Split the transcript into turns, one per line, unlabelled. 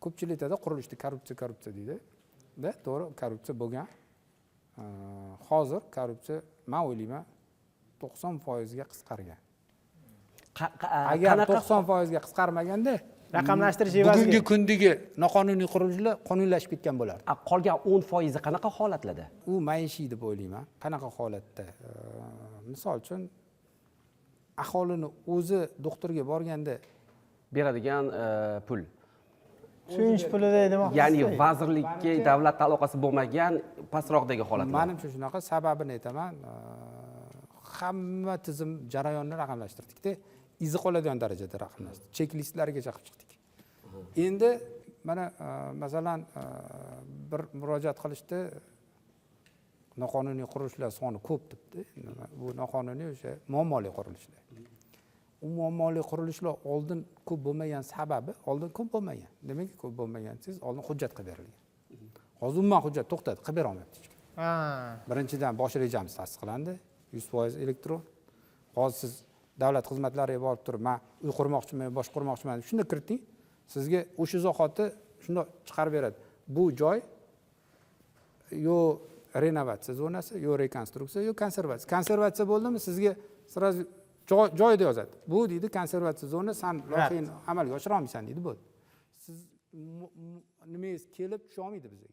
Ko'pchilik aytadi, qurilishda korrupsiya, korrupsiya deydi da. To'g'ri, korrupsiya bo'lgan. Hozir korrupsiya, man o'ylayman, 90%ga qisqargan. Agar
Qanaqa
90%ga qisqarmaganda,
Raqamlashtirish evaziga.
bugungi kundagi noqonuniy qurilishlar qonuniylashib ketgan bo'lardi.
A, qolgan 10%i qanaqa holatlarda?
U maishiy deb o'ylayman. Qanaqa holatda? Misol uchun, aholini o'zi doktorga borganda
beradigan pul.
Suyunch puli demoqchisiz.
Ya'ni vazirlikka, davlat aloqasi bo'lmagan pastroqdagi holatlar.
Manimcha, shunaqa. Sababini aytaman. Hamma tizim, jarayonni raqamlashtirdikda, izi qoladigan darajada raqamlashtirdik, chek-listlargacha qilib chiqdik. Endi mana masalan, bir murojaat qilishdi, noqonuniy qurilishlar soni ko'p debdi. Bu noqonuniy, o'sha muammoli qurilishlar. U muammoli qurilishlar oldin ko'p bo'lmagan sababi, oldin ko'p bo'lmagan. Nimaga ko'p bo'lmagan desangiz, oldin hujjat qilib berilgan. Hozir umuman hujjat to'xtadi, qilib berolmayapti hech kim. Birinchidan, bosh rejamiz tasdiqlandi, 100% elektron. Hozir siz davlat xizmatlariga borib turib, "Man uy qurmoqchiman yo boshqa qurmoqchiman" deb shunda kiriting, sizga o'sha zahoti shundoq chiqarib beradi: bu joy yo renovatsiya zonasi, yo rekonstruksiya, yo konservatsiya. Konservatsiya bo'ldimi, sizga сразу joyida yozadi: "Bu, – deydi, – konservatsiya zona, san loyihangni amalga oshira olmaysan", deydi. Bo'ldi, siz nimangiz kelib tusha olmaydi bizga.